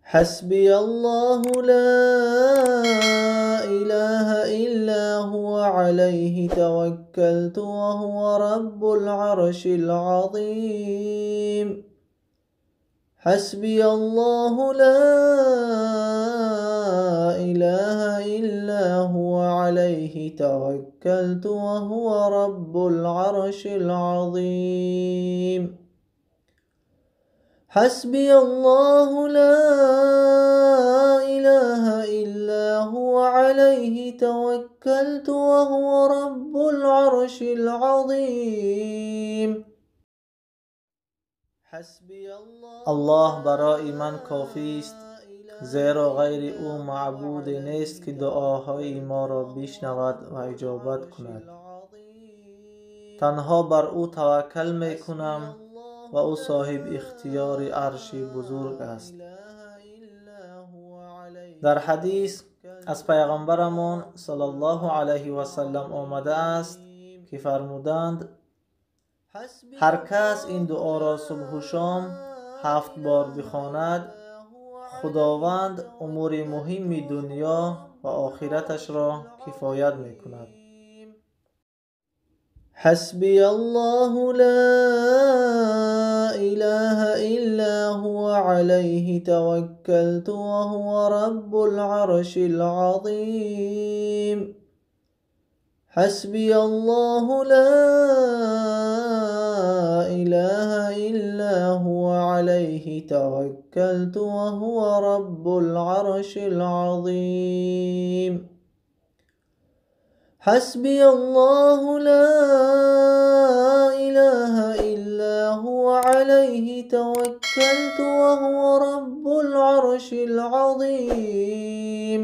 حسبي الله لا إله إلا هو عليه توكلت وهو رب العرش العظيم. حسبي الله لا إله إلا هو عليه توكلت وهو رب العرش العظيم. حسبي الله لا إله إلا هو عليه توكلت وهو رب العرش العظيم. Аллоҳ барои ман кофист, зеро ғайри ӯ маъбуде нест, ки дуоҳои моро бишнавад ва иҷобат кунад. Танҳо бар ӯ таваккал мекунам ва ӯ соҳиби ихтиёри арши бузург аст. Дар ҳадис аз пайғамбарамон саллаллоҳу алайҳи васаллам омадааст, ки фармуданд: ҳар кас ин дуоро субҳу шом 7 бор бихонад, Худованд умури муҳимми дунё ва охираташро кифоят мекунад. حسبي الله لا إله إلا هو عليه توكلت وهو رب العرش العظيم. حسبي الله لا إله إلا هو عليه توكلت وهو رب العرش العظيم. حسبي الله لا إله إلا هو عليه توكلت وهو رب العرش العظيم.